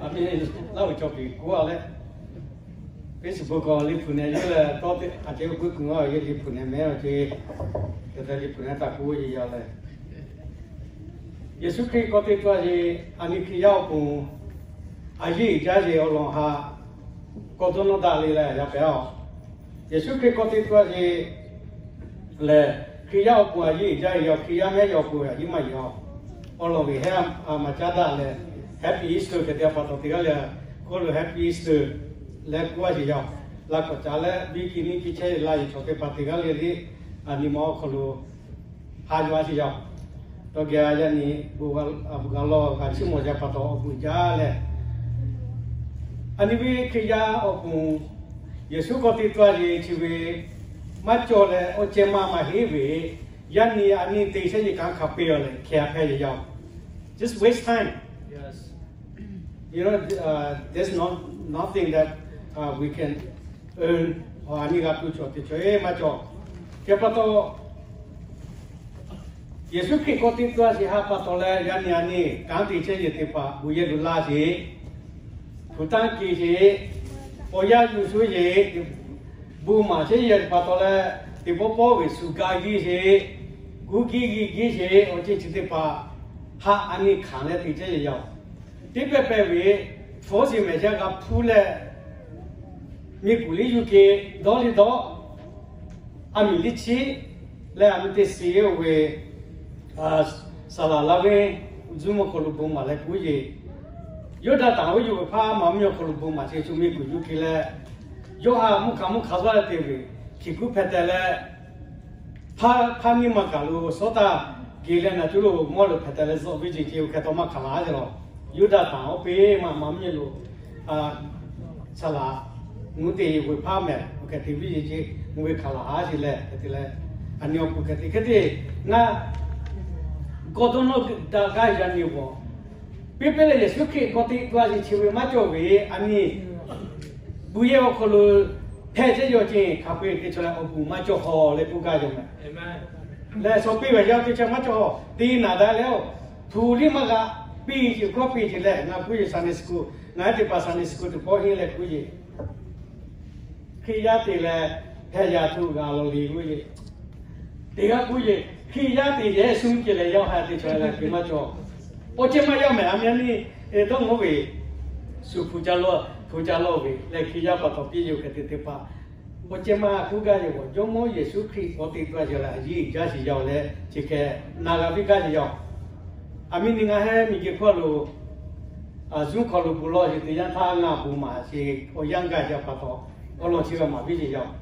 A miˇ Laˇ huˍ cawˬ piˍ k'oˆ a leh, Facebook k'awꞈ liꞈ hpu neh yawˇ leh tawˇ teˇ hk'aˬ ceh g'uˇ kuiˬ ngaˬ yawˇ liꞈ hpu neh mehˉ a ce, te liꞈ hpu neh taˍ k'oˆ ve yaˇ leh, Yeˍsuˆ Hkriꞈ k'awꞈ te tuˬ a ce, a miˇ Hkriꞈ yaˇ awˬ pon a yiˇ jaˇ ce awˬ lawn haꞈ k'awꞈ dawˇ nawˇ daꞈ le leh yaˇ pehˍ a. Yeˍsuˆ Hkriꞈ k'awꞈ te tuˬ a ce lehˬ, Hkriꞈ yaˇ awˬ pon a yiˇ jaˇ ve yoˬ. Hkriꞈ yaˇ mehˉ yaˇ awˬ pon a yiˇ maˇ yoˬ. Awˬ lawn ve hehˉ a maˇ caˉ daꞈ leh, Happy Easter hk'e te a pa taw teˇ g'aˇ le, k'oˆ lo Happy Easter leh k'oˆ a ce yaˇ. Laˇ k'awꞈ caˉ leh biˇ kiˇ niˇ kiˇ chehˇ la yuˬ chaw teˇ hpaˍ teˇ g'aˇ le le, a nyi ma awˬ hk'aw lo haꞈ yuˬ a ce yaˇ. Tawˇ geh a yaˇ nyi bon g'a lawˬ g'a chiˇ mawˬ yaˇ pa taw awˬ bon jaˇ leh, a nyi ve Hkriꞈ yaˇ awˬ pon Yeˍsuˆ k'awꞈ te tuˬ a ce chi ve maˇ cawˬ leh awˬ ceh maˇ maˇ heˆ ve, yaˇ nyi a nyi te chehˇ nyi kanˉ hk'a peu-eˬ leh hkeh a hpehꞈ ve yaˇ. Just waste time. You know, uh, there's no nothing that uh, we can earn. A nyi g'a tuˬ cawˬ te cawˬ e maˇ cawˬ. Hk'e pa taw, Yeˍsuˆ Hkriꞈ k'awꞈ te tuˬ a ce haꞈ pa taw leh yaˇ nyi a nyi kanˉ te chehˇ nyi teˇ hpaˍ bon yehˬ lo laˇ ce, hpu tanˇ ke ce, awˬ yanˇ yuˬ shu ce, bon maˍ chehˇ yehˬ pa taw leh, teˇ pawˆ pawˆ ve shu gaˇ giˇ ce, guˇ giˇ giˇ giˇ ce, awˬ ceuˬ chi teˇ hpaˍ haꞈ a nyi hkanˍ leh te chehˇ yehˬ yaˇ. Teˇ pehˇ pehˇ ve, hpu shiˍ mehˍ jaˇ g'a hpuˇ leh, miˬ guiˬ liˇ yuˬ ke dawˇ liˇ dawˇ, a miˬ liˇ chiˉ leh a miˬ teˇ shiˍ oˇ ve saˍ laˍ laˇ ve zuˇ mvuhˇ hk'aw lo bon maˍ leh k'oˆ yeˬ. Yawˇ daꞈ taˍ oˇ yuˬ ve hpaˇ maˍ mvuhˇ miˬ awˬ hk'aw lo bon maˍ ce shu miˬ guiˬ yuˬ ke leh, yawˇ haꞈ mvuhˇ hkanˍ mvuhˇ hkanˍ zaˇ leh te ve, hkiˬ kuˉ hpehꞈ tehꞈ leh, hpaˇ hpaˇ miˇ ma kaˬ lo shawˉ taˇ ke leh naˬ cuˉ lo mawˇ lo hpehꞈ tehꞈ leh zuhꞈ ve ce ce hk'e taw maˇ hkanˍ laˇ ce lawˬ. Yuˇdaꞈ tanˍ oˇ peˇ maˇ maˍ mvuhˇ miˬ lo saˍ laˍ mvuhˇ te ve hpaˇ mehˍ awˬ hk'e te viˉ ce ce mvuhˇ ve hkanˍ laˇ haˉ ce leh hk'e te leh, a nyi awˬ hk'aw hk'e te hk'e te, ngaˬ k'awꞈ dawˇ nawˇ daꞈ gaˇ yaˇ nyi g'awˬ, piˇ pehˇ leh Yeˍsuˆ Hkriꞈ k'awꞈ te tuˬ a ce chi ve maˇ cawˬ ve, a nyi bon yehˬ awˬ hk'aw lo hpehꞈ chehˇ yaw ce hk'a peu-eˬ te chaw leh awˬ bon maˇ cawˬ haw leh k'oˆ gaˇ yaw mehˍ. Leh shaw piˇ ve yaˇ teˇ chaw maˇ cawˬ haw te naˍ daꞈ leh, hpu liˇ maˇ g'a piˇ ce hkawˇ piˇ ce leh ngaˬ k'oˆ yeˬ Sunday school, ngaˬ yaˇ teˇ hpaˍ Sunday school teˇ pawˆ henˇ leh k'oˆ yeˬ, Hkriꞈ yaˇ te leh hpehꞈ yaˇ htu g'a law le k'oˆ yeˬ. Teˇ g'aˇ k'oˆ yeˬ, Hkriꞈ yaˇ te yehˬ shu ce leh yaˇ ha te chaw leh g'a piˇ maˇ cawˬ. Awˬ ceh maˇ yaˇ mehˍ a miˇ a nyi dawˇ mawˇ ve, shu hpu ca lawˇ hpu ca lawˇ ve leh Hkriꞈ yaˇ pa taw piˇ yoˬ hk'e te teˇ hpaˍ, awˬ ceh maˇ k'oˆ gaˇ yeˬ g'awˬ, Jawˇmawˇ Yeˍsuˆ Hkriꞈ k'awꞈ te tuˬ a ce leh a yiˇ jaˇ ce yaˇ leh chi hk'e na g'a piˇ gaˇ ce yaˇ. A miˇ nyi ngaˬ hehˉ miˬ guiˬ hk'aw lo zuhˆ hk'aw lo bon lawˬ ce teˇ yanˇ htaˇ ngaˬ bon maˍ ce awˬ yanˇ gaˇ ce pa taw, awˬ lawn chi g'a maˍ piˇ ce yaˇ.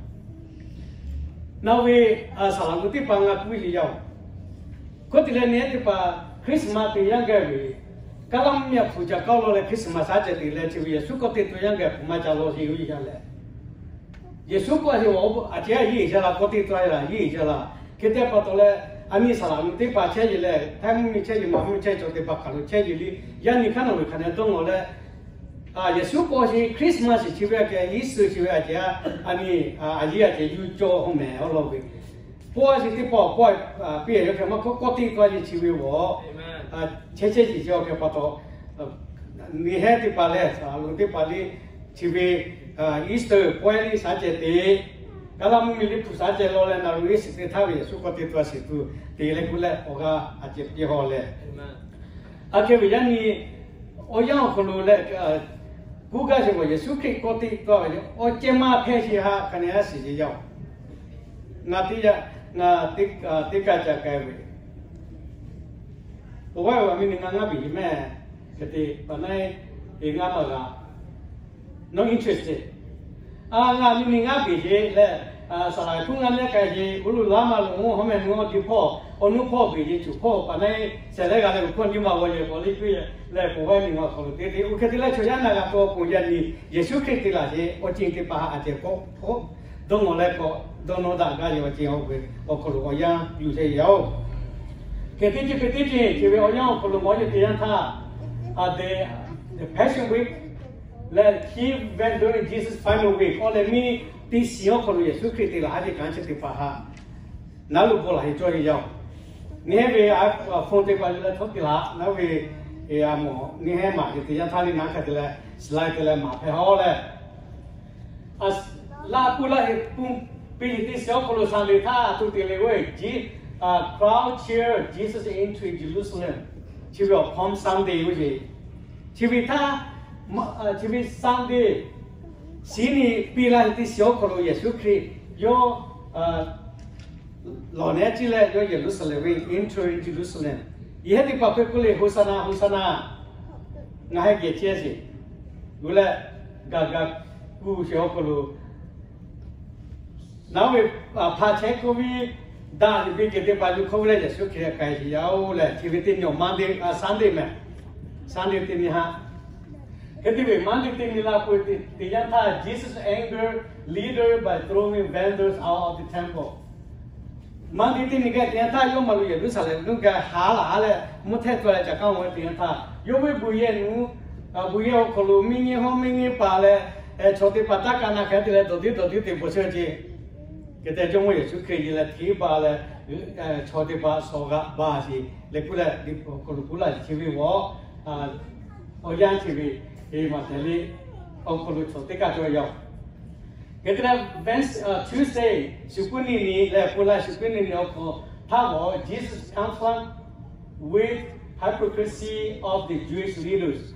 Nawˬ ve saˍ laˍ gu teˇ hpaˍ ngaˬ k'oˆ ve ce yaˇ-oˬ, hkawˇ te leh nehˉ teˇ hpaˍ Christmas te yanˇ gaˇ ve, kaˇ laˇ mvuhˇ miˬ hpu ca kawˇ lawˬ leh Christmas shaˉ ceh te leh chi ve Yeˍsuˆ k'awꞈ te tuˬ yanˇ gaˇ hpu maˇ ca lawˬ ce ve yaˇ leh, Yeˍsuˆ k'awꞈ ce a ce a yiˇ jaˇ la k'awꞈ te tuˬ a la yiˇ jaˇ la. Hk'e te pa taw leh, a miˇ saˍ laˍ gu teˇ hpaˍ chehˇ ce leh, htaiˇ mvuhˇ miˬ chehˇ ce, maˍ mvuhˇ miˬ chehˇ cawˬ teˇ hpaˍ hk'aˬ lo chehˇ ce le, yaˇ nyi hk'aˇ nawˬ ve hk'aˬ nehˬ dawˇ ngawˬ leh, Yeˍsuˆ k'awꞈ ce Christmas chi ve a ce, Easter chi ve a ce, a nyi a yiˇ a ce yuˇ cawˇ hawˇ mehˍ awˬ lawn ve, pawˆ a ce teˇ pawˆ pawˆ piˇ yawˇ hk'e maˇ k'oˆ k'awꞈ te tuˬ a ce chi ve g'awˬ, chehˇ chehˇ ce ce awˬ hk'e pa taw, nehˉ teˇ hpaˍ leh saˍ laˍ gu teˇ hpaˍ le, chi ve Easter pawehˇ liˇ shaˉ ceh te, kaˇ laˇ mvuhˇ miˬ liˇ hpu shaˉ ceh lawˬ leh na lu iˉ shiˍ te htaˇ ve Yeˍsuˆ k'awꞈ te tuˬ a shiˍ tuˬ te leh k'oˆ leh awˬ g'aˇ a ceh piˇ haw leh, a hk'e ve yaˇ nyi awˬ yanˇ awˬ hk'aw lo leh, k'oˆ gaˇ sheˍ g'awˬ Yeˍsuˆ Hkriꞈ k'awꞈ te tuˬ a ve awˬ ceh maˇ hpehˇ sheˍ haꞈ hk'a nehˬ a shiˍ ce yaˇ-oˬ. Ngaˬ teˇ yaˇ, ngaˬ teˇ kaˇ ca k'ai ve, awˬ g'aˇ ve a miˇ nyi ngaˬ ngaˇ beˬ ce mehˍ, hk'e te pa na, ngaˇ maˇ g'a, not interested. A ngaˬ miˇ nyi ngaˇ beˬ ce leh, saˍ laˍ hpu ngaˇ mehˉ k'ai ce, oˇ lo laˇ maˇ lo hawˉ mehˍ nu awˬ ti hpawˇ awˬ nuˇ hpawˇ beˬ ce cuˬ hpawˇ pa na, shehˍ leh g'a leh uˬ hpawˇ nyi ma g'aw yehˬ k'awꞈ liˇ piˇ leh k'oˍ vaˇ miˬ ngaˬ awˬ hk'aw lo te te oˇ hk'e te leh chaw yaˇ na g'a taw awˬ pon yaˇ nyi Yeˍsuˆ Hkriꞈ te laˬ ce awˬ ceuˬ teˇ hpaˍ haꞈ a ceh k'awꞈ hpawˇ dawˇ ngawˬ leh k'awꞈ dawˇ nawˇ daꞈ gaˇ ce awˬ ceuˬ awˬ hk'aw lo awˬ yanˇ yuˬ chehˇ yaˇ-oˬ. Hk'e teˇ ceuˬ hk'e teˇ ceuˬ chi ve awˬ yanˇ awˬ hk'aw lo mawˬ ce teˇ yanˇ htaˇ, a te, the Passion Week leh he went during Jesus' final week awˬ leh miˇ teˇ shiˍ awˬ hk'aw lo Yeˍsuˆ Hkriꞈ te laˬ haˉ ce kanˉ chi teˇ hpaˍ haꞈ naˉ lo bawˬ laˬ heˆ cawˇ ve yaˇ-oˬ. Nehˉ ve a phone teˇ hpaˍ leh htawˇ te laˬ naˉ ve A mawˬ nyi hehˉ maˍ ve teˇ yanˇ htaˇ le naˉ hk'e te leh, slide te leh maˍ hpehꞈ haw leh, Laˇ puˇ laˇ heˆ pun piˇ teˇ shiˍ awˬ hk'aw lo Sunday htaˇ a htoꞈ te le ve, Crowd cheer Jesus entering Jerusalem. Chi ve awˬ Palm Sunday ve, chi ve htaˇ, chi ve Sunday shiˍ nyi piˇ laˇ heˆ teˇ shiˍ awˬ hk'aw lo Yeˍsuˆ Hkriꞈ yawˇ lawˬ nehˉ ciˇ leh yawˇ Yeˍruˆsaˍlehnˍ ve, entering Jerusalem. Yehˬ hehˉ teˇ hpaˍ hk'e k'oˆ le, Hosanna, Hosanna. Ngaˬ hui geh chehˇ sheˍ. G'uˇ leh gaˬ gaˬ kuˬ sheˍ awˬ hk'aw lo, naˉ ve hpa chehˇ k'oˆ ve daꞈ ve kehˬ teˇ hpaˍ yuˬ hk'oˆ ve leh Yeˍsuˆ Hkriꞈ k'ai sheˍ yaˇ-oˬ leh, chi ve teˇ nyi Monday, Sunday mehˍ. Sunday teˇ nyi haꞈ. Hk'e te ve Monday teˇ nyi la peuˬ teˇ yanˇ htaˇ, Jesus anger leaders by throwing vendors out of the temple. Monday teˇ nyi geh teˇ yanˇ htaˇ yawˇ maˇ lo Yeˍruˆsaˍlehnˍ nuˇ geh haˉ laˬ haˉ leh mvuhˇ htehˇ tcuh leh caˬ kaˉ-oˬ ve teˇ yanˇ htaˇ, yawˇ ve buˬ yehˬ nuˇ, buˬ yehˬ awˬ hk'aw lo miˇ nyi hawˉ miˇ nyi paˍ leh chaw teˇ hpaˍ taˇ kaˇ na hk'e te leh dawˬ tiˉ dawˬ tiˉ te bvuhꞈ chehˇ ve ce. Hk'e te Jawˇmawˇ Yeˍsuˆ Hkriꞈ yehˬ leh hteˇ ba leh, chaw teˇ hpaˍ shawˍ g'aꞈ ba sheˍ leh k'oˆ leh, awˬ hk'aw lo k'oˆ laˇ chi ve g'awˬ, awˬ yanˇ chi ve, maˇ tehꞈ le, awˬ hk'aw lo chaw teˇ kaˇ cawˬ yaˇ-oˬ. Hk'e te leh, Tuesday, shuˍ puˉ nyi nyi leh pon la shuˍ puˉ nyi nyi awˬ hk'aw htaˇ g'awˬ, Jesus confront with hypocrisy of the Jewish leaders.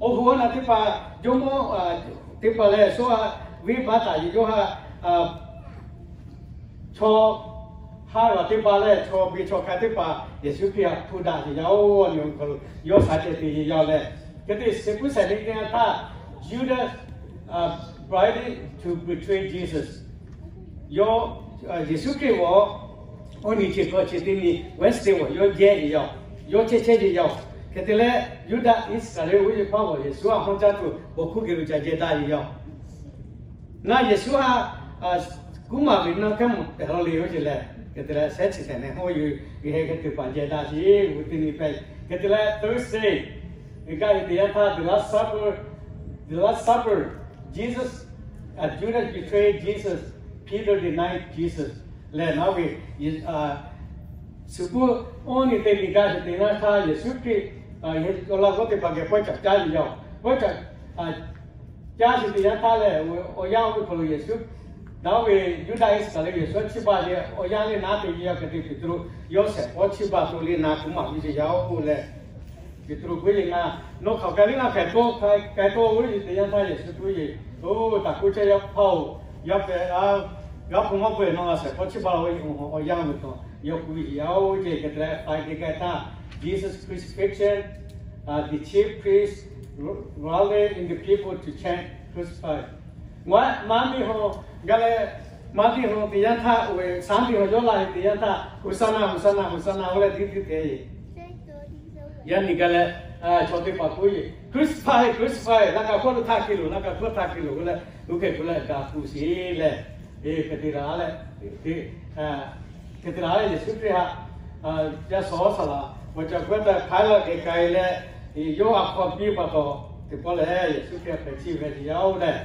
Awˬ hoꞈ awˬ naˬ teˇ hpaˍ, Jawˇmawˇ teˇ hpaˍ leh sho ha venˇbaˆ taˍ yeˬ yawˇ ha chaw ha g'aꞈ teˇ hpaˍ leh chaw biˇ chaw hk'a teˇ hpaˍ Yeˍsuˆ Hkriꞈ htaꞈ hpu daꞈ yeˬ yaˇ-oˬ, a nyi awˬ hk'aw lo yawˇ shaˍ ceh te yeˬ yaˇ leh, hk'e te shiˍ puiˉ shaiˍ nyi teˇ yanˇ htaˇ, Judas bribed to betray Jesus. Yawˇ Yeˍsuˆ Hkriꞈ g'awˬ, awˬ nyi chi hk'aw chi teˇ nyi Wednesday g'awˬ yawˇ jehˇ yeˬ yaˇ, yawˇ chehˇ chehˇ yeˬ yaˇ. Hk'e te leh, Yuˇdaꞈ Iˉsaˍreˍlaˆ ve hpaˇ g'awˬ Yeˍsuˆ htaꞈ hawˉ caˇ tuˬ bawˬ hkuˇ geh lo ca jehˇ daꞈ yeˬ yaˇ. Ngaˬ Yeˍsuˆ htaꞈ kuˉ maˍ ve naˇ hkehˉ mawˬ pehˬ law le-oˬ ce leh, hk'e te leh shehˉ chi tehꞈ nehˬ hawˉ yoˬ, g'uˇ heh hk'e te paˍ jehˇ daꞈ sheˍ g'uˇ teˇ nyi hpehꞈ. Hk'e te leh Thursday, g'uˇ kaˆ ve teˇ yanˇ htaˇ the Last Supper, the Last Supper, Jesus, Judas betrayed Jesus, Peter denied Jesus. Leh naˉ ve, shuˍ puˉ awˬ nyi teˇ nyi kaˇ sheˍ teˇ yanˇ htaˇ Yeˍsuˆ Hkriꞈ awˬ laꞈ g'awˇ teˇ hpaˍ geh pawehˇ caꞈ caˇ yeˬ yaˇ, pawehˇ caꞈ caˇ sheˍ teˇ yanˇ htaˇ lehˬ, awˬ yanˇ oˇ ve hk'aw lo Yeˍsuˆ, naˉ ve Yuˇdaꞈ Iˉsaˍreˍlaˆ Yeˍsuˆ htaꞈ chiˇ baˬ ve awˬ yanˇ leh naˉ te yeˬ yaˇ hk'e te Peˍtruˆ yawˇ shehˍ hpaw chiˇ baˬ to le naˍ kuˉ maˍ ve yeˬ yaˇ-oˬ leh, Peˍtruˆ k'oˆ yeˬ ngaˬ nawˬ hk'aˬ k'ai liˇ naˉ hpehꞈ k'oˆ k'ai tawˇ ve teˇ yanˇ htaˇ Yeˍsuˆ k'oˆ yeˬ, oˇ taˍ kuˇ chehˇ yaˇ hpaˇ-oˬ, yaˇ hpehꞈ a, g'a hpu maˇ peuˬ nawˬ g'a shehˍ hpaw chiˇ baˬ ve awˬ yanˇ ve htaꞈ yawˇ k'oˆ ve yeˬ yaˇ-oˬ ce. Hk'e te leh Friday k'ai htaˇ, Jesus crucifixion, the chief priests rally in the people to chant crucify. Ngaˬ maˇ miˇ haw gaˬ leh, maˇ miˇ haw teˇ yanˇ htaˇ oˇ ve Sunday haw yawˇ la ve teˇ yanˇ htaˇ Hosanna, Hosanna, Hosanna oˇ leh tiˉ tiˉ te yeˬ. Yaˇ nyi gaˬ leh, chaw teˇ hpaˍ k'oˆ yeˬ Crucify, crucify, laꞈ ka hpawˇ lo htaˇ hk'e loˬ, laꞈ ka hpawˇ htaˇ hk'e loˬ oˇ leh, oˇ hk'e k'oˆ leh ga kuˬ sheˍ leh, hk'e te la leh, hk'e te la leh Yeˍsuˆ Hkriꞈ htaꞈ ca shawˍ saˍ laꞈ, awˬ caˬ k'oˆ taˍ hpaˉ laˇ geh k'ai leh, yawˇ a hk'aw piˇ pa taw, teˇ pawˆ lehˬ Yeˍsuˆ Hkriꞈ hpehꞈ chiˇ ve teˇ yanˇ-oˬ leh,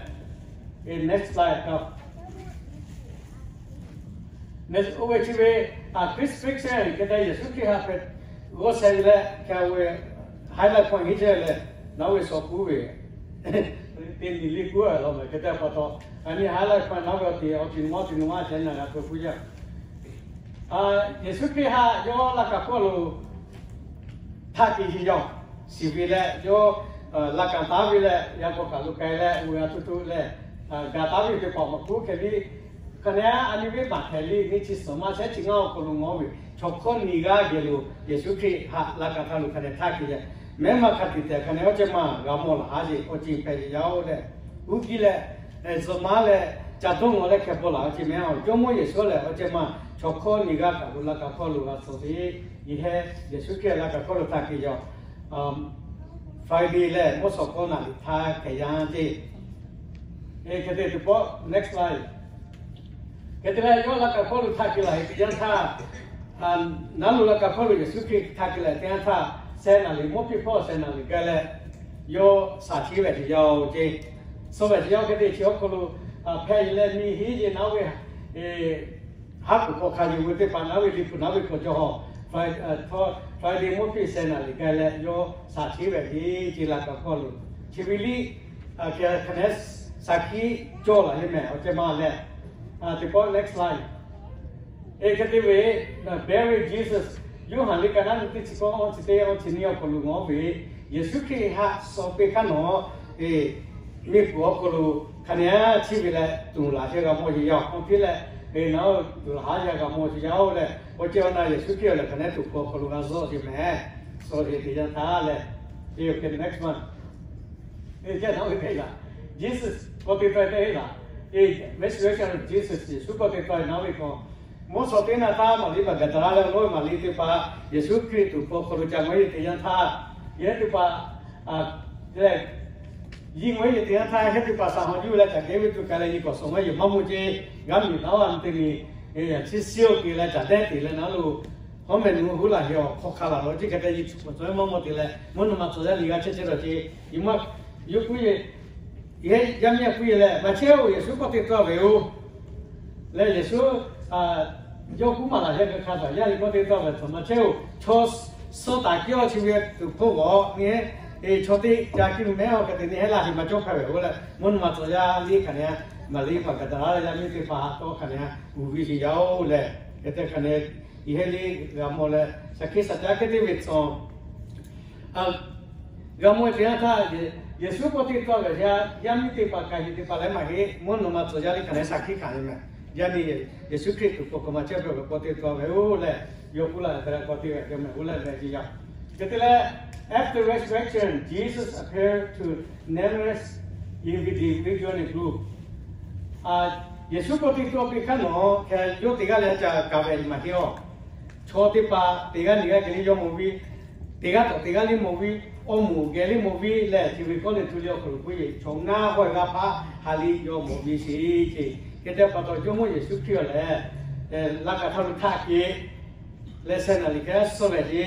next slide. Oˇ ve chi ve crucifixion hk'e te Yeˍsuˆ Hkriꞈ htaꞈ hpehꞈ g'awˇ sheh ve leh hk'e ve highlight point heˆ chehˇ leh, naˉ ve shawˍ kuˉ ve teˇ nyi liˇ kuˉ law mehˍ hk'e te pa taw, a nyi highlight point naˉ ve awˬ tiꞈ awˬ tiꞈ nawˉ tiꞈ nawˉ a chehˇ na g'a hpu kuˉ yaˇ. Yeˍsuˆ Hkriꞈ htaꞈ yawˇ laꞈ ka hpawˇ lo htaˇ k'ai yeˬ yaˇ-oˬ, shiˍ ve leh yawˇ laꞈ ka taˉ ve leh yaˇ hk'aw kaˬ lo k'ai leh oˇ ve a htoꞈ htoꞈ leh, ga taˉ ve teˇ hpaˍ maˇ k'oˆ hk'e le, hk'a nehˉ a nyi ve maˇ hpehꞈ le, nyiˇ chi suhˍ maˇ shehˉ chi ngaˇ awˬ hk'aw lo ngawˇ ve chaw hkawˇ nyi g'aˇ geh lo Yeˍsuˆ Hkriꞈ htaꞈ laꞈ ka htaˇ lo hk'a nehˉ htaˇ k'ai leh, mehˉ maˇ hk'a tiꞈ tehꞈ hk'a nehˉ awˬ ceh maˇ g'a mawˬ laˬ ha yeˬ awˬ ceuˬ hpehꞈ yeˬ yaˇ-oˬ leh, uˉ piˇ leh, zuhꞈ maˉ leh, ca dawˇ ngawˬ leh hkeh paw laˬ awˬ ceuˬ mehˉ-oˬ. Jawˇmawˇ Yeˍsuˆ lehˬ awˬ ceh maˇ chaw hkawˇ nyi g'aˇ kaꞈ lo laꞈ ka hpawˇ lo g'a tcuh ve, yehˬ hehˉ Yeˍsuˆ Hkriꞈ laꞈ ka hpawˇ lo htaˇ k'ai yaˇ-oˬ. Friday lehˬ mawˇ shawˍ hkawˇ naˬ liꞈ htaˇ hkeh yaˇ ceˇ. Hk'e te teˇ pawˆ next slide. Hk'e te leh yawˇ laꞈ ka hpawˇ lo htaˇ k'ai laˬ ve teˇ yanˇ htaˇ, naˉ lo laꞈ ka hpawˇ lo Yeˍsuˆ Hkriꞈ htaˇ k'ai laˬ teˇ yanˇ htaˇ, sheh naˍ liꞈ mawˇ piˇ hpawˇ sheh naˍ liꞈ gaˇ leh, yawˇ shaˍ tiˉ ve teˇ yanˇ-oˬ ceˇ. Suh ve teˇ yanˇ hk'e te chi awˬ hk'aw lo hpehꞈ yeˬ leh miˬ hiˉ yeˬ naˉ ve haˉ k'oˍ hk'aw hk'a yeˬ ve teˇ hpaˍ naˉ ve liꞈ hpu naˉ ve hk'aw cawˬ hawˬ Friday, Friday mawˇ hpiˇ sheh naˍ riˍ k'ai leh yawˇ shaˍ tiˉ ve ce, ce laꞈ kaꞈ hkawˇ lo chi ve liˇ, hk'aˬ hk'e shaˍ tiˉ cawˇ laˬ le mehˍ, awˬ ceh ma leh. Teˇ pawˆ next slide. Hk'e te ve, bury Jesus, Yoˇhanˬ liꞈ ka naˉ nyi teˇ chi k'awˇ chi teˇ awˇ chi nyi awˬ hk'aw lo ngawˬ ve, Yeˍsuˆ Hkriꞈ haꞈ shaw piˇ hk'aˇ nawˬ, miˬguiˬ awˬ hk'aw lo hk'aˬ nehˬ chi ve leh tuˬ laˬ chehˇ g'a mawˬ ce yaˇ awˬ hk'aw piˇ leh, naˉ tuˬ laˬ haˉ yaˇ g'a mawˬ ce yaˇ-oˬ leh, awˬ ceh awˬ na Yeˍsuˆ Hkriꞈ lehˬ hk'aˬ nehˬ tuˬ hk'aw hk'aw lo g'a zuhˆ ce mehˍ. Suh ce teˇ yanˇ htaˇ leh, next one. Eˬ, caˇ naˉ ve teˇ laꞈ, Jesus k'awꞈ te tawˆ-e teˇ laꞈ, resurrection of Jesus, Yeˍsuˆ k'awꞈ te tawˆ-e naˉ ve k'o, mvuhˇ shawˍ teˇ naˆ htaˇ Maˍriˆ Maˍgaˍdaˍlaˆ leh Maˍriˆ teˇ hpaˍ Yeˍsuˆ Hkriꞈ tuˬ hk'aw hk'aw lo ca mawˬ ve teˇ yanˇ htaˇ, yehˬ teˇ hpaˍ leh, yehˬ mawˬ ve teˇ yanˇ htaˇ, yehˬ teˇ hpaˍ shaˍ haw juˇ leh caꞈ kehˉ ve tuˬ ka leh yehˬ k'awꞈ shawˍ maˇ yehˬ maˇ mawˬ ce, g'aˇ miˬ naˉ a te miˬ, yaꞈ chi shiˉ oˇ te leh caꞈ dehˉ te leh naˉ lo, hawˉ mehˍ nu huˉ laˬ yehˬ awˬ hk'aw hk'a laˬ lo ce hk'e te yehˬ chi pawˍ tawˆ-e maˇ mawˬ te leh, mvuhˇ naw ma tcuh yaˇ liꞈ g'a chehˇ chehˇ lawˬ ce, yehˬ maˇ, yawˇ k'oˆ ve, yaˇ miˇ a k'oˆ ve lehˬ, Maꞈ chehˇ-oˬ, Yeˍsuˆ k'awꞈ te tawˆ ve-oˬ leh, Yeˍsuˆ yawˇ kuˉ maˍ laˬ yaˇ hk'a hk'a taꞈ yaˇ ve k'awꞈ te tawˆ ve htaꞈ Maꞈ chehˇ-oˬ, chaw suh taˍ kiˇ awˇ chi ve tuˬ hk'oˆ g'awˬ nyi, chaw teˇ ca kiˇ lo mehˉ awˬ hk'e te nyi hehˉ laˇ ve maˇ cawˇ hk'a ve-oˬ leh, mvuhˇ naw ma tcuh yaˇ liˇ hk'aˬ nehˬ, Maˍriˆ Maˍgaˍdaˍlaˆ leh yaˇ miˇ teˇ hpaˍ htaꞈ tawˆ hk'aˬ nehˬ uiˍ ve ce yaˇ-oˬ leh, hk'e te hk'aˬ nehˬ yehˬ heˆ liˇ g'a mawˬ leh, shaˍ hkiˆ shaˍ caˉ hk'e te ve tcuh g'a mawˬ teˇ yanˇ htaˇ, Yeˍsuˆ k'awꞈ te tawˆ ve yaˇ miˇ teˇ hpaˍ kaꞈ yehˬ teˇ hpaˍ leh maˇ heˆ, mvuhˇ naw ma tcuh yaˇ liˇ hk'aˬ nehˬ shaˍ hkiˆ hkanˍ ve mehˍ. Yaˇ nyi Yeˍsuˆ Hkriꞈ tuˬ hk'aw hk'aˬ ma chehˇ ve k'awꞈ te tawˆ ve-oˬ leh, yawˇ kuˉ laˬ ve hk'a k'awꞈ te ve mehˍ, oˇ lehˬ ve ce yaˇ. Hk'e te leh, after resurrection, Jesus appeared to numerous individual group. Yeˍsuˆ k'awꞈ te tawˆ piˇ hk'aˇ nawˬ hk'e yawˇ teˇ g'aˇ leh ca kaˍ ve maˇ heˆ-oˬ. Chaw teˇ hpaˍ teˇ g'aˇ nyi g'aˇ geh liˇ yawˇ mawˬ ve, teˇ g'aˇ tawꞈ teˇ g'aˇ liˇ mawˬ ve, awˬ moˍ geh liˇ mawˬ ve leh, chi ve kawˆ leh tu liˇ awˬ hk'aw lo k'oˆ ve, chaw ngaˇ hawehˇ g'aˇ hpaˇ ha liˇ yawˇ mawˬ ve ce ce. Hk'e te pa taw, Jawˇmawˇ Yeˍsuˆ Hkriꞈ lehˬ, laꞈ kaꞈ hk'a lo htaꞈ keh leh seh naˍ liꞈ hk'e suh ve ce.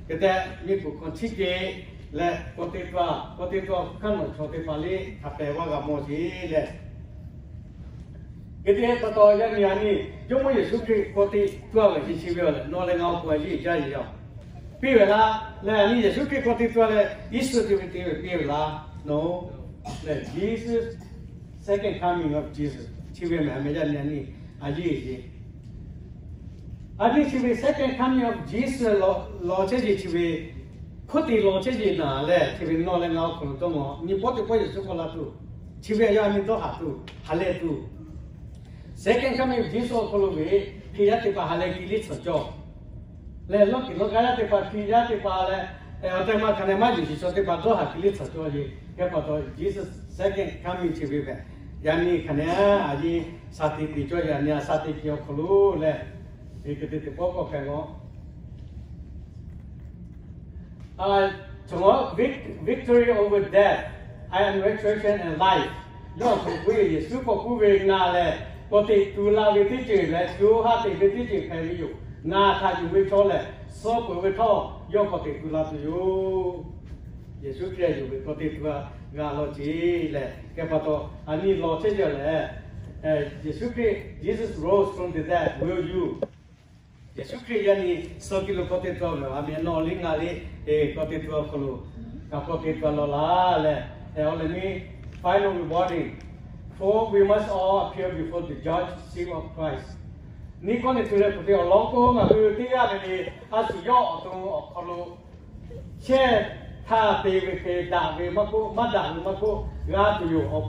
Hk'e te, miˬguiˬ hk'aw chiˇ keh leh k'awꞈ te tawˆ, k'awꞈ te tawˆ hk'aˇ nawˬ chaw teˇ hpaˍ liˇ hk'a pehˍ vaˇ g'a mawˬ ce leh, hk'e te pa taw, yaˇ nyi a nyi, Jawˇmawˇ Yeˍsuˆ Hkriꞈ k'awꞈ te tawˆ ve ce chi ve lehˬ, nawˬ leh ngaˬ awˬ pon a yeˇ jaˇ yeˬ yaˇ piˇ ve laˇ leh, a nyi Yeˍsuˆ Hkriꞈ k'awꞈ te tawˆ leh, Yeˍsuˆ te ve te ve piˇ ve laˇ nawˬ lehˬ, Jesus, second coming of Jesus chi ve mehˍ, a meh yaˇ nyi a nyi, a yeˇ yeˬ. A nyi chi ve second coming of Jesus lawˬ chehˇ yeˬ chi ve, hk'oˆ te lawˬ chehˇ yeˬ naˍ lehˬ, chi ve nawˬ leh ngaˬ awˬ hk'aw lo dawˇ nawˬ nyi pawˆ teˇ pawˆ Yeˍsuˆ k'awꞈ la tuˬ, chi ve yaˇ a nyi dawˇ haˍ tuˬ, ha lehˬ tuˬ, second coming of Jesus awˬ hk'aw lo ve, Hkriꞈ yaˇ teˇ hpaˍ ha lehˬ kiˇ liˇ tsuhꞈ cawˇ leh, lawˇ kiˬ lawˇ k'aˉ yaˇ teˇ hpaˍ, Hkriꞈ yaˇ teˇ hpaˍ leh, awˬ tehˬ ma hk'aˬ nehˬ maˇ yuˬ shiˍ chaw teˇ hpaˍ dawˇ haˍ kiˇ liˇ tsuhꞈ cawˇ yeˬ. Hk'e pa taw, Jesus second coming chi ve hpehꞈ, yaˇ nyi hk'aˬ nehˬ a yeˇ shaˍ te te cawˇ yaˇ nyi a shaˍ te te awˬ hk'aw lo lehˬ, hk'e te teˇ pawˆ k'awꞈ hpehꞈ g'a Victory over death, I am resurrection and life. Yawˇ htaꞈ k'oˆ ve, Yeˍsuˆ k'awꞈ k'oˆ ve, Ngaˬ lehˬ k'awꞈ teꞈ tu la ve teˇ ceuˬ leh co ha teꞈ ve teˇ ceuˬ hpehꞈ ve yoˬ. Ngaˬ htaꞈ yuˬ ve chaw lehˬ, suh peuˬ ve htawˇ yawˇ k'awꞈ teꞈ tu la tuˬ yoˬ. Yeˍsuˆ Hkriꞈ yuˬ ve k'awꞈ teꞈ tu g'a law ce lehˬ, hk'e pa taw, a nyi lawˬ chehˇ yeˬ lehˬ, Yeˍsuˆ Hkriꞈ, Jesus rose from the dead, will you? Yeˍsuˆ Hkriꞈ yaˇ nyi suh kiˇ lo k'awꞈ teꞈ tu ve, a meh nawˬ liˇ ngaˬ liˇ k'awꞈ teꞈ tu awˬ hk'aw lo kaꞈ k'awꞈ teꞈ tu law laˇ lehˬ, awˬ lehˬ nyi, final rewarding, for we must all appear before the judgeship of Christ. Nyi kawˆ nyi tuˬ leh kuˬ te awˬ lawn k'o, ngaˬ hui teˇ g'aˇ ve le, a shu yawˇ awˬ to awˬ hk'aw lo chehˇ htaˇ te ve hk'e daꞈ ve maˇ k'oˆ, maˇ daꞈ ve maˇ k'oˆ, g'a tuˬ yoˬ.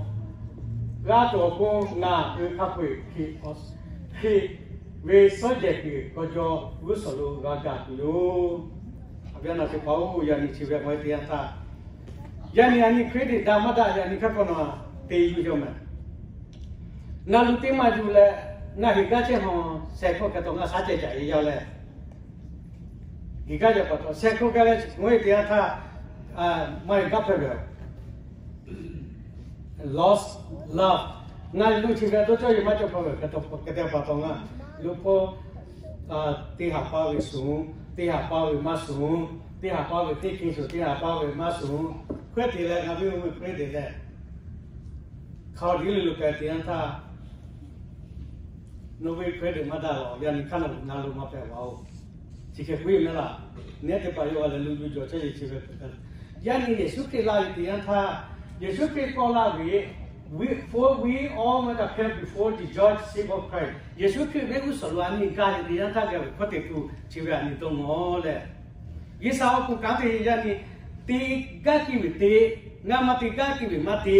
G'a tuˬ awˬ pon ngaˬ hui hk'a peu-eˬ hk'e, hk'e ve suhˉ jehˬ kuiˬ k'aw jaw g'uˇ suhˍ lo g'a gaˬ tuˬ yoˬ. A viˉ a nyi teˇ hpaˍ-oˬ, yaˇ nyi chi ve k'awꞈ teˇ yanˇ htaˇ, yaˇ nyi a nyi Hkriꞈ teˇ daꞈ maˇ daꞈ yaˇ nyi hk'aˇ k'awꞈ nawˬ te yuˬ jaw mehˍ. Ngaˬ luˬ teˇ maˇ yuˬ leh, ngaˬ heˍ gaˇ chehˇ hawˬ shehˍ hkawˇ hk'e taw ngaˬ shaˉ ceh caꞈ yeˬ yaˇ leh, heˍ gaˇ yaˇ pa taw shehˍ hkawˇ gaˇ leh, ngaˬ hui teˇ yanˇ htaˇ maˇ heˍ gaˇ hpehꞈ ve lost love. Ngaˬ luˬ chi ve dawˇ cawˇ yeˬ maˇ cawˇ hpehꞈ ve hk'e te pa taw ngaˬ luˬ hpawˇ teˇ haˍ paˇ ve shuˍ, teˇ haˍ paˇ ve maˇ shuˍ, teˇ haˍ paˇ ve teˇ hk'e shuˍ, teˇ haˍ paˇ ve maˇ shuˍ, hk'e te leh ngaˬ ve Hkriꞈ te leh, hk'aˬ hk'e te le lo pehˬ teˇ yanˇ htaˇ, nawˬ ve Hkriꞈ te maˇ daꞈ lawˬ, yaˇ nyi hk'aˇ nawˬ ngaˬ lo maˇ pehˬ vaˇ-oˬ. Chi hk'e k'oˆ ve mehˍ laˇ. Neˇ teˇ hpaˍ yawˇ a lehˬ lu yuˬ jawˬ chehˇ ve chi ve hk'e, yaˇ nyi Yeˍsuˆ Hkriꞈ la ve teˇ yanˇ htaˇ, Yeˍsuˆ Hkriꞈ k'awꞈ la ve, before we all might appear before the judgeship of Christ, Yeˍsuˆ Hkriꞈ mehˆ g'uˇ suhˍ lo a nyi gaˬ ve teˇ yanˇ htaˇ gaˬ ve hkawˇ teꞈ tuˬ chi ve a nyi dawˇ ngawˬ leh, G'uiˬsha awˬ pon kanˉ te yaˇ nyi te gaˇ kiˇ ve te, ngaˬ maˇ te gaˇ kiˇ ve maˇ te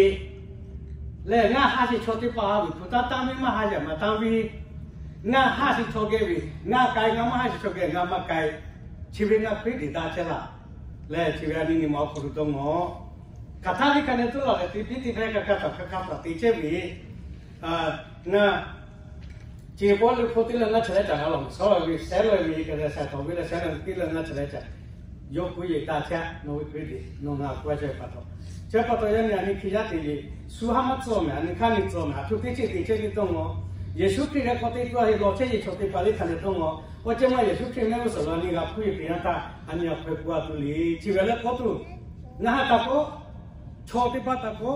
lehˬ, ngaˬ ha sheˍ chaw teˇ hpaˍ ha ve hpu taˇ tanˇ ve maˇ ha yaꞈ maˇ tanˇ ve, ngaˬ ha sheˍ chaw geh ve ngaˬ k'ai, ngaˬ maˇ ha sheˍ chaw geh ngaˬ maˇ k'ai, chi ve ngaˬ Hkriꞈ te daꞈ chehˇ laˇ lehˬ, chi ve a nyi nyi ma awˬ hk'aw lo dawˇ ngawˬ. Hk'aˬ htaˇ ve hk'a neh tuˉ laˬ lehˬ, teˇ piˉ teˇ hpehˇ hk'a hk'a htaꞈ hk'a hk'a htaꞈ te chehˇ ve, ngaˬ Chi bawˇ leh hpu teˇ leh ngaˇ chi leh caꞈ g'a lawˬ, shawˉ lawˬ ve, shehˉ lawˬ ve, ka leh sha tawˍ ve leh shehˉ lawˬ ve teˇ leh ngaˇ chi leh caꞈ, yawˇ k'oˆ yeˬ taˇ chehˇ, nawˬ ve Hkriꞈ te, nawˬ ngaˬ k'oˆ a chehˇ ve pa taw, chi pa taw yaˇ nyi a nyi Hkriꞈ yaˇ te ve, shu haˉ maˇ tcuh mehˍ, a nyi hk'aˇ nyi tcuh mehˍ, a htoꞈ teˇ ceuˬ te chehˇ ve dawˇ ngawˬ. Yeˍsuˆ Hkriꞈ leh k'awꞈ te tuˬ a ve lawˬ chehˇ ve chaw teˇ hpaˍ lehˬ hk'a dehꞈ dawˇ ngawˬ. Awˬ ceuˬ ma Yeˍsuˆ Hkriꞈ mehˆ g'uˇ suhˍ lo a nyi g'a hpuˇ ve teˇ yanˇ htaˇ, a nyi a hk'aw k'oˆ a tuˬ le. Chi ve leh k'awꞈ tuˬ, ngaˬ ha taˍ k'o, chaw teˇ hpaˍ taˍ k'o,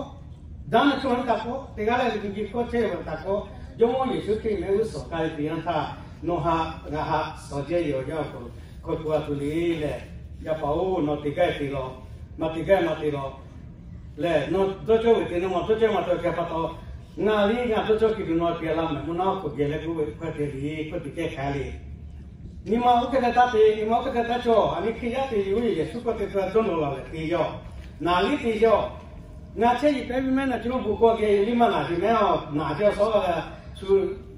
daˇ naˬ chaw teˇ hpaˍ taˍ k'o, teˇ g'aˇ leh ve nyi hkawˇ chehˇ ve taˍ k'o, Jawˇmawˇ Yeˍsuˆ Hkriꞈ mehˆ g'uˇ suhˍ k'ai ve teˇ yanˇ htaˇ, nawˬ ha ngaˬ ha suhˍ jehˇ ve awˬ yanˇ awˬ hk'aw lo hk'aw k'oˆ a tuˬ le lehˬ, yaˇ paˍ-oˬ, nawˬ te gaˇ te law, maˇ te gaˇ maˇ te law lehˬ, nawˬ dawˇ cawˇ ve te nawˬ maˇ dawˇ cawˇ maˇ te hk'e pa taw, ngaˬ liˇ ngaˬ dawˇ cawˇ kiˬ tuˬ nawˬ geh la mehˍ, mvuhˇ naw hk'oˆ geh leh k'oˆ ve hk'a te le, hk'oˆ te kehˉ hk'a le. Nyi ma oˇ hk'e te taˇ te, nyi ma oˇ hk'e te taˇ cawˬ. A nyi Hkriꞈ yaˇ te yoˬ, Yeˍsuˆ k'awꞈ te tuˬ a dawˇ nawˬ la lehˬ te yaˇ-oˬ. Naˬ liˇ te yaˇ-oˬ. Ngaˬ chehˇ yiˍ pehˇ ve mehˆ naˬ, chi lo bvuhꞈ k'aw geh liˇ maˇ naˬ ve mehˆ-oˬ, naˬ chehˇ shawˉ la leh, shu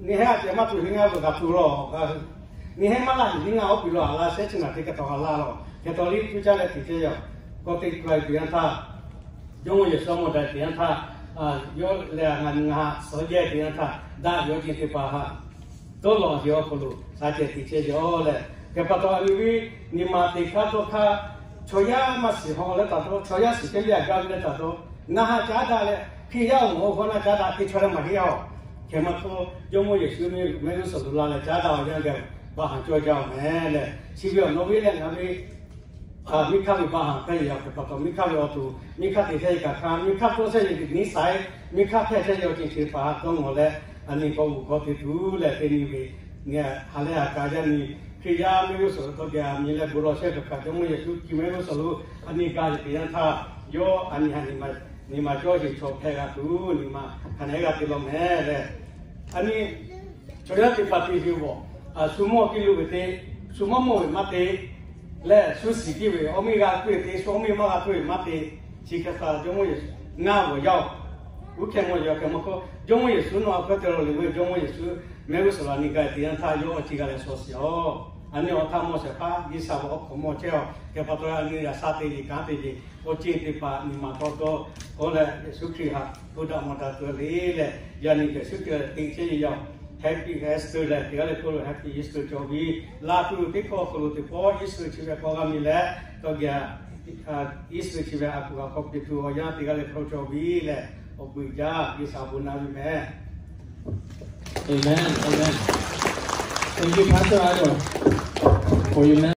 nyi heˉ a ceh maˇ tuˬ ve ngaˇ vuˬ kaꞈ tuˬ lawˬ. Nyi heˉ maˇ laˇ ve liˇ ngaˇ oˉ piˬ lo a la shehˉ chi naˬ te ka taw a laˇ lawˬ. Hk'e taw liˇ tuˇ caˇ leh te chehˇ yaˇ-oˬ. K'awꞈ te tuˬ a ve teˇ yanˇ htaˇ, Jawˇmawˇ Yeˍsuˆ mawˬ daꞈ teˇ yanˇ htaˇ, yawˇ lehˬ ngaˬ nyi ngaˬ ha suhˍ jehˇ teˇ yanˇ htaˇ, daꞈ ve awˬ ceuˬ teˇ hpaˍ ha dawˇ lawˬ ve awˬ hk'aw lo shaˍ cehˬ te chehˇ yaˇ-oˬ lehˬ, hk'e pa taw a nyi ve nyi ma teˇ hk'aˇ dawˇ hk'aˇ, chaw yaˇ maˇ shiˍ haw leh taˍ dawˇ, chaw yaˇ shiˍ chehˇ ve a gaˇ ve leh taˍ dawˇ, ngaˬ ha caˉ daꞈ leh, Hkriꞈ yaˇ awˬ moˍ awˬ hk'aw na caˉ daꞈ teˇ chaw leh maˇ heˆ-oˬ. Hk'e maˇ k'oˆ, Jawˇmawˇ Yeˍsuˆ mehˆ g'uˇ suhˍ lo la leh caˉ daꞈ awˬ yanˇ geh ba haˍ cawˇ jaˇ-oˬ mehˍ lehˬ, chi ve awˬ nawˬ ve lehˬ ngaˬ ve miˬ hk'aˇ ve ba haˍ hk'e yaꞈ hk'e pa taw, miˬ hk'aˇ ve awˬ tuˬ, miˬ hk'aˇ te chehˇ ve kaꞈ hk'aˇ, miˬ hk'aˇ tawˇ chehˇ ve nyi saˍ, miˬ hk'aˇ hpehˇ chehˇ ve awˬ ceuˬ chi hpaˍ dawˇ ngawˬ leh, a nyi k'awꞈ g'uˬ k'awꞈ te tuˬ leh te nyi ve, ngaˬ ha leh a kaˍ yaˇ nyi Hkriꞈ yaˇ mehˆ g'uˇ suhˍ lo tawˇ geh a nyi leh bon lawˬ chehˇ kaꞈ, Jawˇmawˇ Yeˍsuˆ Hkriꞈ mehˆ g'uˇ suhˍ lo a nyi gaˇ ve teˇ yanˇ htaˇ, yawˇ a nyi ha nyi ma cawˇ sheˍ chaw hpehˇ g'a tuˬ, nyi ma hk'a nehˉ g'a te law mehˍ lehˬ, a nyi chaw yaˇ teˇ hpaˍ te ve awˬ, shu mawˇ kiˇ lo ve te, shu maˇ mawˇ ve maˇ te lehˬ, shu shiˍ kiˇ ve awˬ miˇ g'a hpuˇ ve te, shu awˬ miˇ maˇ g'a hpuˇ ve maˇ te. Chi hk'e pa Jawˇmawˇ Yeˍsuˆ ngaˬ g'awˬ yaˇ-oˬ. Uˉ hkeh mawˇ yaꞈ hk'e maˇ k'oˆ, Jawˇmawˇ Yeˍsuˆ nawˬ a hk'aˇ te law le ve, Jawˇmawˇ Yeˍsuˆ mehˆ g'uˇ suhˍ la nyi gaˇ teˇ yanˇ htaˇ yawˇ awˬ ci g'a leh shaw shiˍ-oˬ. A nyi awˬ htaˇ mawˇ shehˍ hpaˇ G'uiˬsha ve awˬ hk'aw mawˇ chehˇ-oˬ. Hk'e pa taw a nyi yaꞈ sha te ve kanˉ te ve awˬ ceuˬ teˇ hpaˍ nyi ma tawˇ dawˇ k'oˆ leh, Yeˍsuˆ Hkriꞈ htaꞈ hpu daꞈ mawˬ daꞈ tuˬ le leh, yaꞈ nyi Yeˍsuˆ Hkriꞈ teꞈ chehˇ ve yaˇ-oˬ. Happy Easter leh teˇ g'aˇ leh k'oˆ lo Happy Easter cawˬ ve, laˇ tuˬ teˇ hkawˇ awˬ hk'aw lo teˇ pawˆ Easter chi ve k'awꞈ g'a mi leh, tawˇ geh Easter chi ve a kuˬ g'a k'awꞈ piˇ tuˬ awˬ yanˇ teˇ g'aˇ leh hk'aw cawˬ ve leh, awˬ beuꞈ jaˇ G'uiˬsha bon naꞈ ve mehˍ. Amen. Amen. Thank you, Pastor Idol, for your message.